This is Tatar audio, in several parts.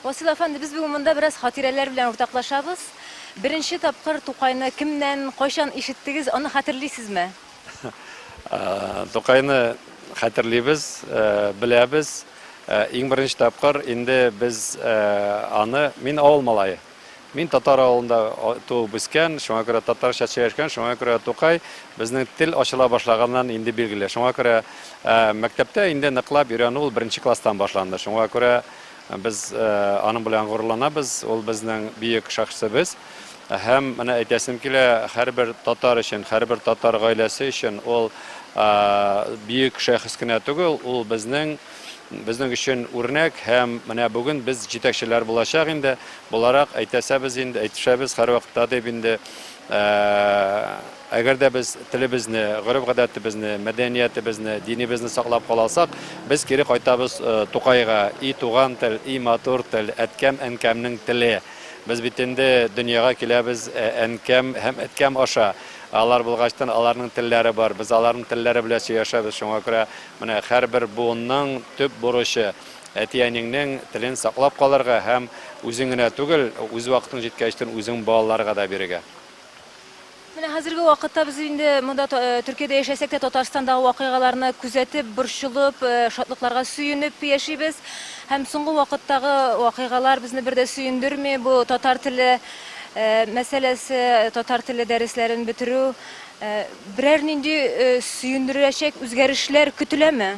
Васил әфәнде, без бүген монда бераз хатирәләр белән уртаклашабыз. Беренче тапкыр Тукайны кемнән, кайчан ишеттегез, аны хәтерлисезме? Тукайны хәтерлибез, беләбез. Иң беренче тапкыр инде без аны, мин авыл малае. Мин татар авылында туып үскән, шуңа күрә татарча сөйләшкән, шуңа күрә Тукай безнең тел ачыла башлаганнан инде билгеле. Шуңа күрә мәктәптә инде ныклап өйрәнү ул беренче класстан башланды. Шуңа күрә без аның белән горурланабыз, ул безнең бөек шәхесебез. Һәм менә әйтәсем килә, һәрбер татар өчен, һәрбер татар гаиләсе өчен ул бөек шәхес кенә түгел, ул безнең безнең өчен үрнәк һәм менә бүген без җитәкчеләр булачак инде, буларак әйтәсәбез инде, әйтешәбез һәрвакытта дип инде, әгәр дә без телебезне, гореф-гадәтебезне, мәдәниятебезне, динебезне саклап кала алсак, без кире кайтабыз Тукайга, и туган тел, и матур тел, әткәм-әнкәмнең теле. Без бит инде дөньяга киләбез әнкәм һәм әткәм аша. Алар булгачтын аларның телләре бар. Без аларның телләре белән сөйләшәбез. Шуңа күрә менә һәрбер буынның төп бурычы, әти-әниңнең телен саклап калырга һәм үзең генә түгел, үз вакытың җиткәчтен үзең балаларга да бирергә. Менә хәзерге вакытта без инде монда Төркиядә яшәсәк тә, Татарстандагы вакыйгаларны күзәтеп, борчылып, шатлыкларга сөенеп яшибез. Һәм соңгы вакыттагы вакыйгалар безне бер дә сөендерми. Бу татар теле мәсьәләсе, татар теле дәресләрен бетерү. Берәр нинди сөендерәчәк үзгәрешләр көтеләме?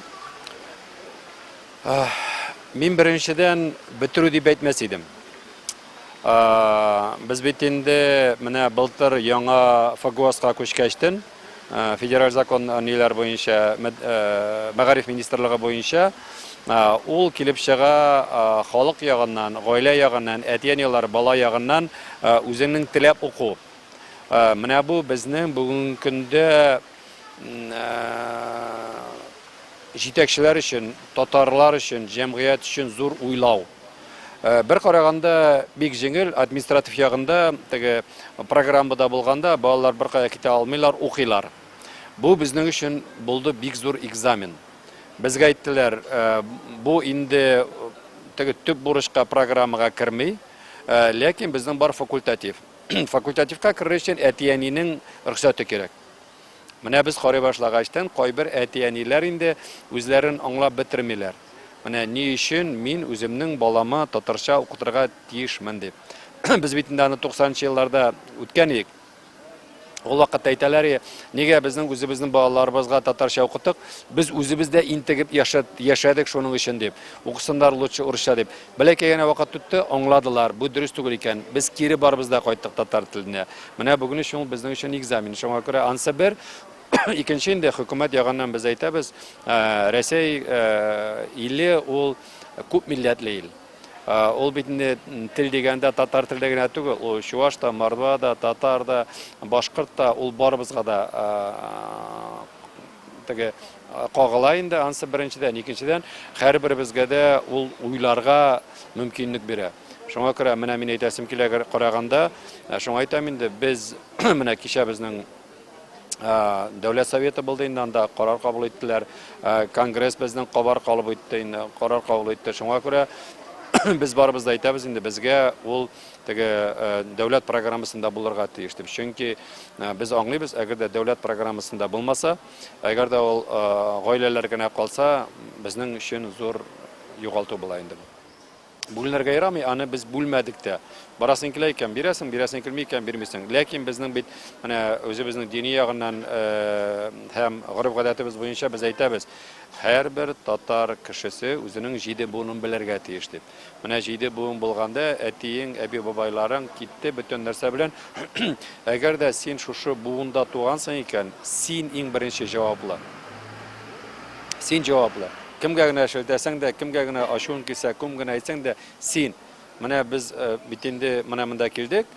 Мин беренчедән бетерү дип әйтмәс идем. Без бит инде менә былтыр яңа ФГОСка күчкәчтен, федераль закон ниләр буенча, мәгариф министрлыгы буенча, ул килеп чыга халык ягыннан, гаилә ягыннан, әти-әниләр, бала ягыннан үзеңнең теләп уку. Менә бу безнең бүгенге көндә җитәкчеләр өчен, татарлар өчен, җәмгыять өчен зур уйлау. Бер караганда бик җиңел, административ ягында теге программада булганда балалар беркая китә алмыйлар, укыйлар. Бу безнең өчен булды бик зур экзамен. Безгә әйттеләр, бу инде теге төп бурычка программага керми, ләкин безнең бар факультатив. Факультативка керер өчен әти-әнинең рөхсәте кирәк. Менә без карый башлагачтан кайбер әти-әниләр инде үзләрен аңлап бетермиләр. Менә ни өчен мин үземнең балама татарча укытырга тиешмен дип. Без бит инде аны 90 нчы елларда үткән идек. Ул вакытта әйтәләр, нигә безнең үзебезнең балаларыбызга татарча укыттык, без үзебез дә интегеп яшәдек шуның өчен дип. Укысыннар лучше урысча дип. Бәләкәй генә вакыт үтте, аңладылар, бу дөрес түгел икән. Без кире барыбыз да кайттык татар теленә. Менә бүген өчен ул безнең өчен экзамен. Шуңа күрә ансы бер. Икенче инде хөкүмәт ягыннан без әйтәбез, Рәсәй иле ул күп милләтле ил. Ул бит инде тел дигәндә татар теле генә түгел, ул чуаш та, мордва да, татар да, башкорт та, ул барыбызга да теге кагыла инде, ансы беренчедән. Икенчедән, һәрберебезгә дә ул уйларга мөмкинлек бирә. Шуңа күрә менә мин әйтәсем килә караганда, шуңа әйтәм инде, без менә кичә безнең Дәүләт Советы булды инде, анда карар кабул иттеләр. Конгресс безнең кабар калып үтте инде, карар кабул итте. Шуңа күрә без барыбыз да әйтәбез инде, безгә ул теге дәүләт программасында булырга тиеш дип. Чөнки без аңлыйбыз, әгәр дә дәүләт программасында булмаса, әгәр дә ул гаиләләр генә калса, безнең өчен зур югалту була инде бу. Бүленергә ярамый, аны без бүлмәдек тә. Барасың килә икән, бирәсең, бирәсең килми икән, бирмисең. Ләкин безнең бит менә үзебезнең дини ягыннан һәм гореф-гадәтебез буенча без әйтәбез, һәрбер татар кешесе үзенең җиде буынын белергә тиеш дип. Менә җиде буын булганда әтиең, әби-бабайларың китте бөтен нәрсә белән. Әгәр дә син шушы буында тугансың икән, син иң беренче җаваплы. Син җаваплы. Кемгә генә шелтәсәң дә, кемгә генә ачуың килсә, кем генә әйтсәң дә, син. Менә без бит инде менә монда килдек,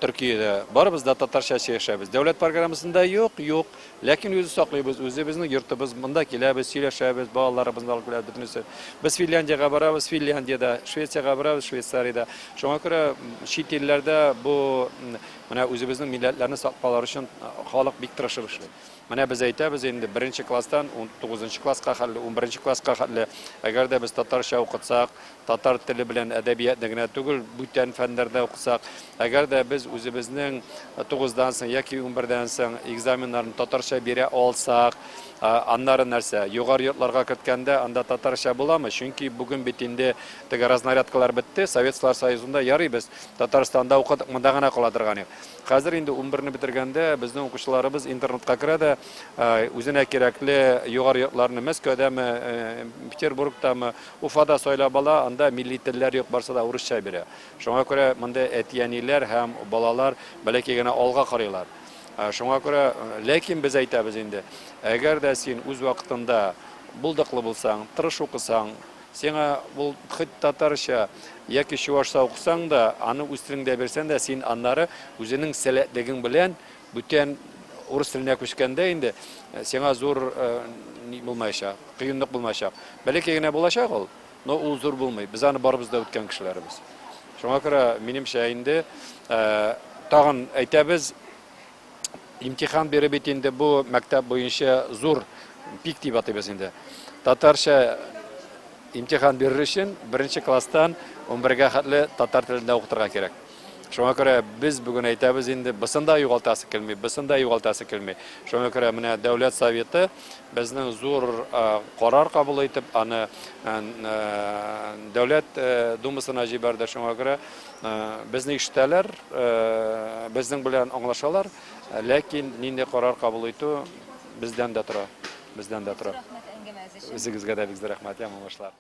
Төркиядә барыбыз да татарча сөйләшәбез. Дәүләт программасында юк, юк. Ләкин үзе саклыйбыз, үзебезнең йортыбыз, монда киләбез, сөйләшәбез, балаларыбызны алып киләбез, бөтенесе. Без Финляндиягә барабыз, Финляндиядә, Швециягә барабыз, Швейцариядә. Шуңа күрә чит илләрдә бу менә үзебезнең милләтләрне саклар өчен халык бик тырышып эшли. Менә без әйтәбез инде, беренче класстан унтугызынчы класска хәтле, унберенче класска хәтле, әгәр дә без татарча укытсак, татар теле белән әдәбиятны генә түгел, бүтән фәннәрне укысак, әгәр дә без үзебезнең тугыздан соң яки унбердән соң экзаменнарны татарча бирә алсак, аннары нәрсә, югары йортларга керткәндә анда татарча буламы? Чөнки бүген бит инде теге разнарядкалар бетте, Советлар Союзында ярый без Татарстанда укыдык, монда гына кала торган идек. Хәзер инде унберне бетергәндә безнең укучыларыбыз интернетка керә дә, үзенә кирәкле югары йортларны Мәскәүдәме, Петербургтамы, Уфада сайлап ала, анда милли телләр юк, барсы да урысча бирә. Шуңа күрә монда әти-әниләр һәм балалар бәләкәй генә алга карыйлар. Шуңа күрә, ләкин без әйтәбез инде, әгәр дә син үз вакытында булдыклы булсаң, тырыш укысаң, Сиңа ул хоть татарча яки чувашча укысаң да, аны үз телеңдә бирсәң дә, син аннары үзенең сәләтлегең белән бүтән урыс теленә күчкәндә инде сиңа зур ни булмаячак, кыенлык булмаячак. Бәләкәй генә булачак ул, но ул зур булмый. Без аны барыбыз да үткән кешеләрбез. Шуңа күрә, минемчә инде, тагын әйтәбез, Имтихан бирү бит инде бу мәктәп буенча зур пик дип атыйбыз инде. Татарча имтихан бирер өчен беренче класстан 11-гә хәтле татар телендә укытырга кирәк. Шуңа күрә без бүген әйтәбез инде, бысын да югалтасы килми, бысын да югалтасы килми. Шуңа күрә менә Дәүләт Советы безнең зур карар кабул итеп, аны Дәүләт Думасына җибәрде. Шуңа күрә Безне ишетәләр, безнең белән аңлашалар, ләкин нинди карар кабул итү бездән дә тора, бездән дә тора. Рәхмәт әңгәмәгез өчен. Үзегезгә дә бик зур рәхмәт, яман уңышлар.